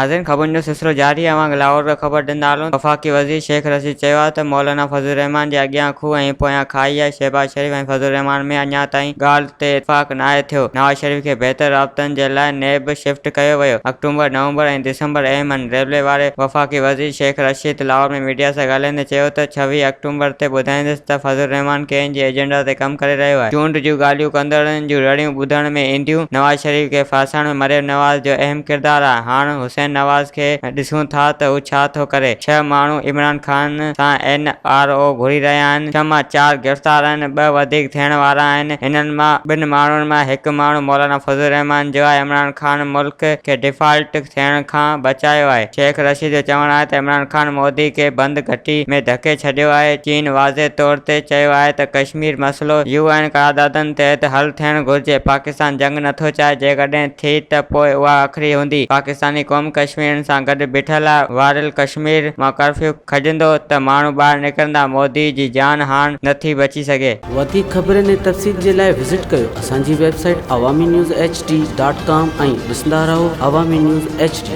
ناظرين خبرن جو سلسلو جاري آهي اوهان کي لاهور کان خبر ڏيندا هلون وفاقي وزير شيخ رشيد چيو آهي ته مولانا فضل الرحمان جي اڳيان کوهه ۽ پويان کاهي آهي شهباز شريف ۽ فضل الرحمان ۾ اڃا تائين ڳالهه تي اتفاق ناهي ٿيو نواز شريف کي بهتر رابطن جي لاء نيب شفٽ ڪيو ويو آڪٽومبر نومبر ۽ ڊسمبر اهم آهن ريلوي واري وفاقي وزير شيخ رشيد لاهور ۾ ميڊيا سان ڳالهائيندي چيو ته 26 آڪٽومبر تي ٻڌائيندس ته فضل الرحمان ڪنهن جي ايجنڊا تي ڪم ڪري رهيو آهي. چونڊ جون ڳالهيون ڪندڙن جون رڙيون ٻڌڻ ۾ اينديون، نواز شريف کي ڦاسائڻ ۾ مريم نواز جو اهم ڪردار آهي، هاڻ حسين نواز کي ڏسون ٿا ته هو ڇا ٿو ڪري، ڇهه ماڻهو عمران خان سان اين آر او گهري رهيا آهن، ڇهه مان چار گرفتار آهن، ٻه وڌيڪ ٿيڻ وارا آهن، انهن مان ٻن ماڻهن مان هڪ ماڻهو مولانا فضل الرحمان جو آهي، عمران خان ملڪ کي ڊيفالٽ ٿيڻ کان بچايو آهي. شيخ رشيد جو چوڻ آهي ته عمران خان مودي کي بند گهٽي ۾ ڌڪي ڇڏيو آهي، چين واضح طور تي چيو آهي ته ڪشمير مسئلو يو اين قراردادن تحت حل ٿيڻ گهرجي، پاڪستان جنگ نٿو چاهي، جيڪڏهن ٿي ته پوء اها آخري هوندي، پاڪستاني قوم ڪشميرين سان گڏ بيٺل آهي، واريل ڪشمير مان ڪرفيو کڄندو ته ماڻهو ٻاهر نڪرندا، مودي جي جان هاڻ نه ٿي بچي سگهي. وڌيڪ خبرن ۽ تفصيل جي لاء وزٽ ڪيو اسان جي website Awami news H D dot com ۽ ڏسندا رهو عوامي نيوز ايڇ ڊي.